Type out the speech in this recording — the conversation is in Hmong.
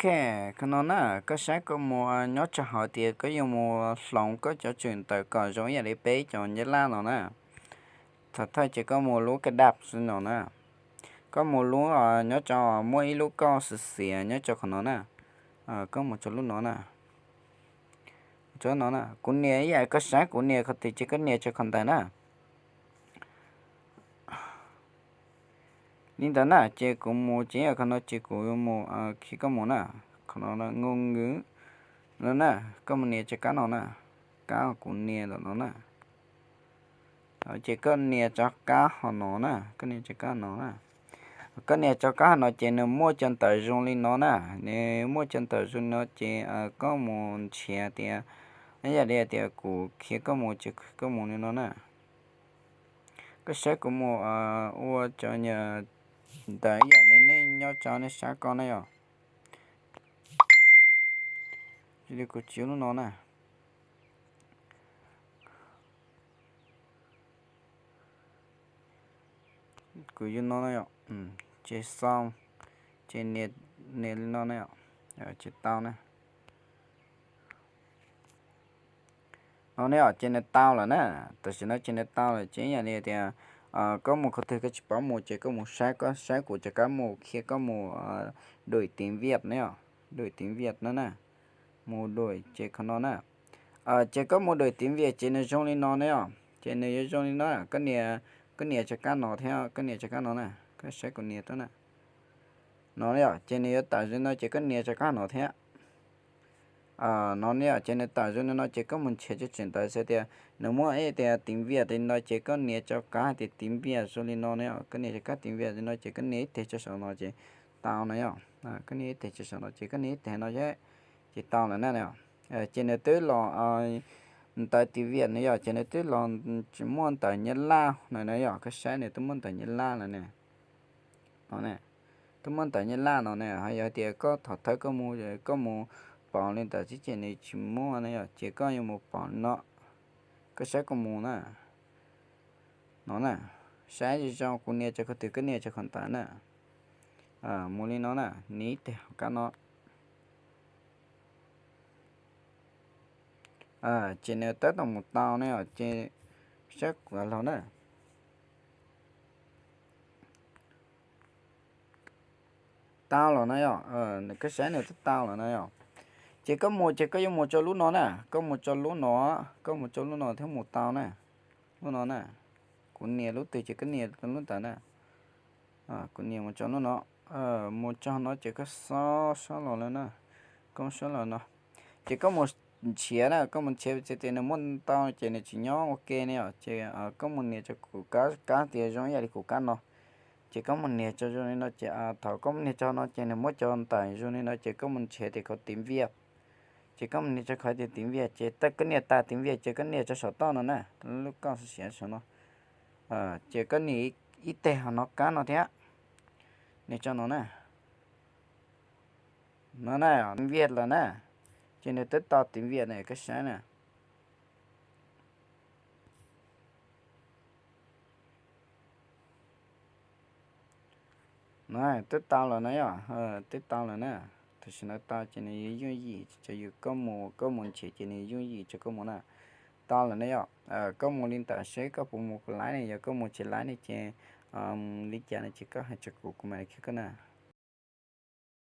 Ok, qhov no na, koj saib koj mus nyob tsam hauv tias koj yuav mus hloov koj cov tswm ntawm kom zoo ib yam li peb cov nyab laj no na. Thaum thawj ces koj mus lub ka dab xwb no na. Koj mus lub nyob tsam muaj ib lub kauj xiav xiav nyob tsam qhov no na. Koj mus tsam lub no na. Tsam no na, kuv nias ib yam koj saib kuv nias qhov twg ces koj nias tsam qhov ntawd na. Li ntawd na, ces kuv mus ces yog qhov no ces kuv mus khi koj mus na. Qhov no ngoo ngwv no na, koj mus nias tsam kab no na. Kab kuv nias ntawm no na. Ces koj nias tsam kab hov no na, koj nias tsam kab no na. Koj nias tsam kab hov no ces nws muaj cov ntawv zoo li no na. Nws muaj cov ntawv zoo li no ces koj mus nrhiav tias, ib yam li tias kuv khi koj mus ces koj mus li no na. Koj saib kuv mus ua cov ntawv ib yam li nej nyob tsam nej saib koj na yom. Li kuv tsis ua lub no na. Kuv yuav no na yom, ces xoo, ces nias li no na yom, ces tau na. No ne yom, ces nws tau lawm na. Tam sim no ces nws tau lawm ces ib yam li tias koj mus qhov twg koj tsis paub mus ces koj mus saib, koj saib kuv tsam kab mus khi koj mus đuổi tiếng Việt na yom, đuổi tiếng Việt no na. Mus đuổi ces qhov no na. Ces koj mus đuổi tiếng Việt ces nws zoo li no na yom, ces nws yuav zoo li no, koj nias tsam kab no thiab, koj nias tsam kab no na, koj saib kuv nias tau na. No yom, ces nws yuav tawm zoo no ces koj nias tsam kab no thiab. No ne yom, ces nws tawm zoo li no ces koj mus nrhiav cov tswm ntawv xwb tias nws muaj ib tias tiếng Việt li no ces koj nias tsam kab hais tias tiếng Việt zoo li no ne yom, koj nias tsam kab tiếng Việt li no ces koj nias ib teg tsam saum no ces tau na yom. Koj nias ib teg tsam saum no ces koj nias ib teg no ces, ces tau lawm na. Ces nws twb los ntawv tiếng Việt na yom, ces nws twb los tsis muaj ntawv nyab laj no na yom, koj saib nws twb muaj ntawv nyab laj lawm ne. No ne, twb muaj ntawv nyab laj no ne, ho yog tias koj thaum thawj koj mus, koj mus pom li ntawd xwb ces nws tsis muaj na yom, ces koj yuav mus pom no, koj saib koj mus na. No na, saib zoo zoo, kuv nias tsam qhov twg koj nias tsam qhov ntawd na. Mus li no na, nias ib teg hauv kab no. Ces nws tab tom mus tau ne yom, ces saib kuv hais los na. Tau los na yom, koj saib nws twb tau los na yom. Ces koj mus ces koj yuav mus tsam lub no na, koj mus tsam lub no, koj mus tsam lub no thiaj mus tau na. Lub no na, kuv nias lub twg ces koj nias lub ntawd na. Kuv nias mus tsam lub no, mus tsam no ces koj xob xob los lawm na, koj xob los no. Ces koj mus nrhiav na, koj mus nrhiav tias nws muaj ntau ces nws tsis nyob ua ke ne yom, ces koj mus nias tsam kuv kab tias zoo ib yam li kuv kab no. Ces koj mus nias tsam zoo li no ces thaum koj mus nias tsam no ces nws muab cov ntawv zoo li no ces koj mus nrhiav tias qhov tiếng Việt. Ces koj mus nias tsam qhov tias tiếng Việt ces koj nias tas tiếng Việt ces koj nias tsam saum toj no na, lub kauj siav saum no. Ces koj nias ib teg hauv no kab no thiab, nias tsam no na. No na, tiếng Việt lawm na. Ces nws twb tau tiếng Việt na, koj saib na. No, twb tau lawm na yom, twb tau lawm na. Tam sim no tau ces nws yuav yooj yim tsam yus, koj mus, koj mus nrhiav ces nws yooj yim tsam koj mus na. Tau lawm na yom, koj mus li ntawd seb koj puas mus puas laib ne, yog koj mus tsis laib ne ces li cas no ces koj hais tsam kuv, kuv mam li qhia koj na.